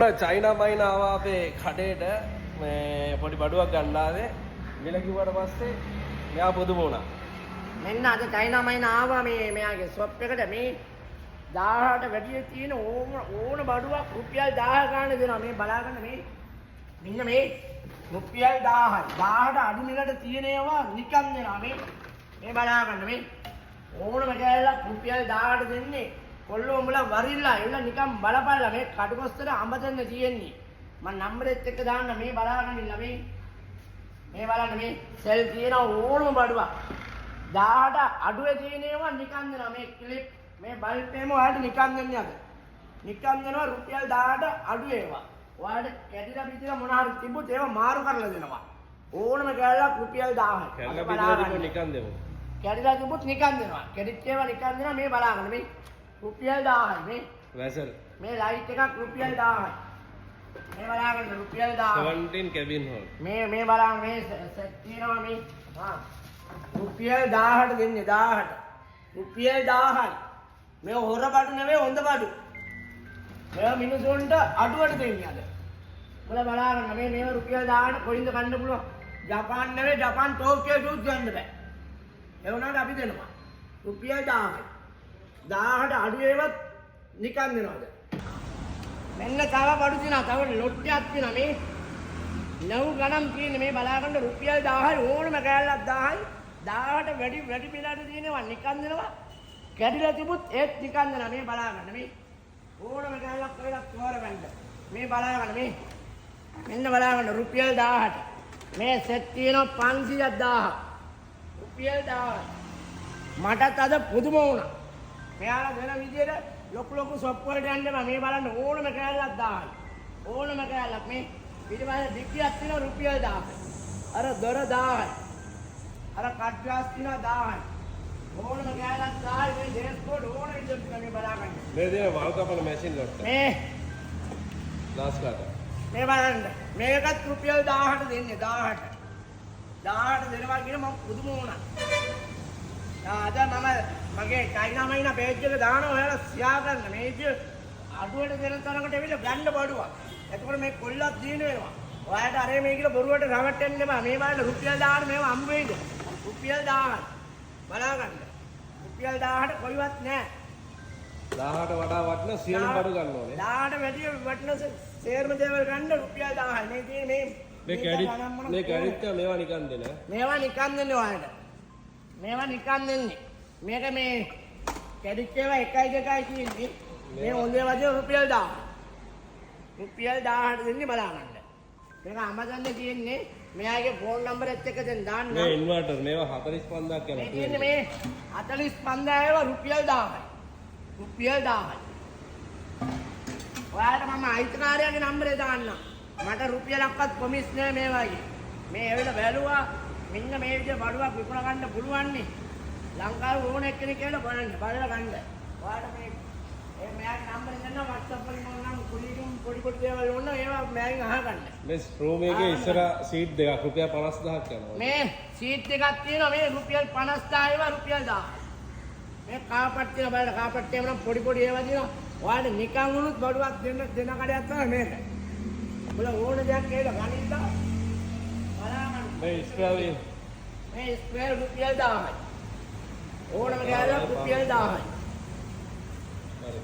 China මයිනා ආවා අපේ කඩේට. මේ පොඩි බඩුවක් ගන්න ආවේ. මිල කිව්වට පස්සේ මෙයා පුදුම වුණා. මෙන්න අද චයිනා මයිනා ආවා මේ මෙයාගේ ෂොප් එකට. මේ 1000ට වැඩිය තියෙන ඕන ඕන බඩුවක් රුපියල් 1000 ගාන දෙනවා. මේ බලාගන්න, මේ මෙන්න මේ රුපියල් 1000යි. 1000ට අඩු මිලට තියෙන ඒවා නිකන් දෙනවා. මේ මේ බලාගන්න, මේ ඕනම කෑල්ලක් රුපියල් 1000ට දෙන්නේ. කොල්ලෝ උඹලා වරිල්ලා එන්න නිකන් බලපල්ලා. මේ කටුකොස්තර අඹ දෙන්න තියෙන්නේ. මං නම්බරෙත් එක්ක දාන්න. මේ බලාගන්න ඉන්න, මේ මේ බලන්න, මේ සෙල් තියෙන ඕනම බඩුවක් 1000ට අඩුවේ තියෙන ඒවා නිකන් දෙනවා. මේ ක්ලිප්, මේ බල්බ් එහෙම ඔයාලට නිකන් දෙන්නේ අද. නිකන් දෙනවා රුපියල් 1000ට අඩු ඒවා. ඔයාලට කැඩිලා බිඳිලා මොන හරි තිබ්බොත් ඒවා මාරු කරලා දෙනවා. ඕනම කෑල්ලක් රුපියල් 1000යි. කැල්ල බිඳලා තිබ්බොත් නිකන් දෙමු. කැඩිලා තිබ්බොත් නිකන් දෙනවා. කැඩිච්ච ඒවා නිකන් දෙනවා. මේ බලාගන්න, මේ රුපියල් 1000යි මේ. වැසල්. මේ ලයිට් එකක් රුපියල් 1000යි. මේ බලාගන්න, රුපියල් 1000යි. 17 කැබින් හෝල්. මේ මේ බලන්න, මේ සෙට් තියෙනවා මේ. ආ, රුපියල් 1000ට දෙන්නේ. 1000ට, රුපියල් 1000යි. මේ හොර බඩු නෙවෙයි, හොඳ බඩු. මේවා මිනිසුන්ට අඩුවට දෙන්නේ අද. උඹලා බලාගන්න, මේ මේවා රුපියල් 1000ට කොයින්ද ගන්න පුළුවන්? ජපාන් නෙවෙයි, ජපාන් ටෝකියෝ ජූස් ගන්න බෑ. ඒ වුණාට අපි දෙනවා රුපියල් 1000යි. 1000ට අඩු ඒවත් නිකන් දෙනවද? මෙන්න තව බඩු තියෙනවා. තව ලොට්ටයක් තියෙනවා. මේ නව් ගණන් තියෙන, මේ බලාගන්න, රුපියල් 1000යි. ඕනම කෑල්ලක් 1000යි. 1000ට වැඩි වැඩි මිලට තියෙනවා නිකන් දෙනවා. කැඩිලා තිබුත් ඒත් නිකන් දෙනවා. මේ බලාගන්න, මේ ඕනම කෑල්ලක් ඔයලා තෝරගන්න. මේ බලාගන්න, මේ මෙන්න බලාගන්න, රුපියල් 1000ට මේ සෙට් තියෙනවා. 500ක් 1000, රුපියල් 1000යි. මටත් අද පුදුම වුණා මෙයාලා දෙන විදියට. ලොකු ලොකු ෂොප් වලට යන්න එපා. මේ බලන්න, ඕනම කෑල්ලක් 1000යි. ඕනම කෑල්ලක්. මේ ඊට පස්සේ ඩික්කියක් තියෙනවා රුපියල් 1000යි. අර දොර 1000යි. අර කට් ග්ලාස් තියෙනවා 1000යි. ඕනම කෑල්ලක් 1000යි. මේ ඩ්‍රෙස් කෝඩ් ඕන විදියට තියෙනවා. මේ බලාගන්න. මේ දෙන වල් කපන මැෂින් ලොට්ට. මේ ග්ලාස් කටර්. මේ බලන්න, මේකත් රුපියල් 1000ට දෙන්නේ. 1000ට, 1000ට දෙනවා කියන මම පුදුම වුණා. අද මම මගේ චයිනා මයිනා පේජ් එක දානවා. ඔයාලා ෂෙයා කරන්න. මේ විදිය අඩුවට දෙන තරකට ඇවිල්ලා ගන්න බඩුවක්. එතකොට මේ කොල්ලක් දින වෙනවා. ඔයාලට අර මේ කියලා බොරුවට රවට්ටන්න එපා. මේ බලන්න, රුපියල් 1000ට මේවා හම්බ වෙයිද? රුපියල් 1000යි. බලා ගන්න. රුපියල් 1000ට කොයිවත් නෑ. 1000ට වඩා වටින සියලු බඩු ගන්න ඕනේ. 1000ට වැඩිය වටින සේරම දේවල් ගන්න රුපියල් 1000යි. මේ තියෙන්නේ මේ මේ කැඩි මේ කැඩිච්ච මේවා නිකන් දෙන. මේවා නිකන් දෙන්නේ ඔයාලට. මේවා නිකන් දෙන්නේ. මේක මේ කැඩිච්ච ඒවා එකයි දෙකයි තියෙන්නේ. මේ හොඳ ඒවා දෙන රුපියල් 1000. රුපියල් 1000ට දෙන්නේ, බලා ගන්න. මේක Amazon එකේ තියෙන්නේ. මෙයාගේ ෆෝන් නම්බරෙත් එක්ක දැන් දාන්න. මේ ඉන්වර්ටර් මේවා 45,000ක් මේ යනවා. තියෙන්නේ මේ 45,000 ඒවා රුපියල් 1000යි. රුපියල් 1000යි. ඔයාලට මම අයිතිකාරයාගේ නම්බරේ දාන්නම්. මට රුපියලක්වත් කොමිස් නෑ මේ වගේ. මේ ඇවිල්ලා බැලුවා, මෙන්න මේ විදිහ බඩුවක් විකුණ ගන්න පුළුවන් නේ. ලංකාවේ ඕන එක්කෙනෙක් කියලා බලන්න, බලලා ගන්න. ඔයාලට මේ ඒ මෙයාගේ නම්බරේ දෙන්න. WhatsApp වලින් ඕන නම් කුලීරුම් පොඩි පොඩි දේවල් ඕන නම් ඒවා මෙයාගෙන් අහගන්න. මේ රූම් එකේ ඉස්සර සීට් දෙකක් රුපියල් 50,000ක් යනවා. මේ සීට් එකක් තියෙනවා, මේ රුපියල් 50,000 ඒවා රුපියල් 1000. මේ කාපට් තියෙනවා බලන්න. කාපට් එහෙම නම් පොඩි පොඩි ඒවා තියෙනවා. ඔයාලට නිකන් වුණොත් බඩුවක් දෙන්න දෙන කඩයක් තමයි මේක. ඔයාලා ඕන දෙයක් කියලා ගනින්න, බලාගන්න. මේ ස්ක්වයර් වීල්. මේ ස්ක්වයර් රුපියල් 1000යි. ඕනම කෑල්ලක් රුපියල් 1000යි. හරි.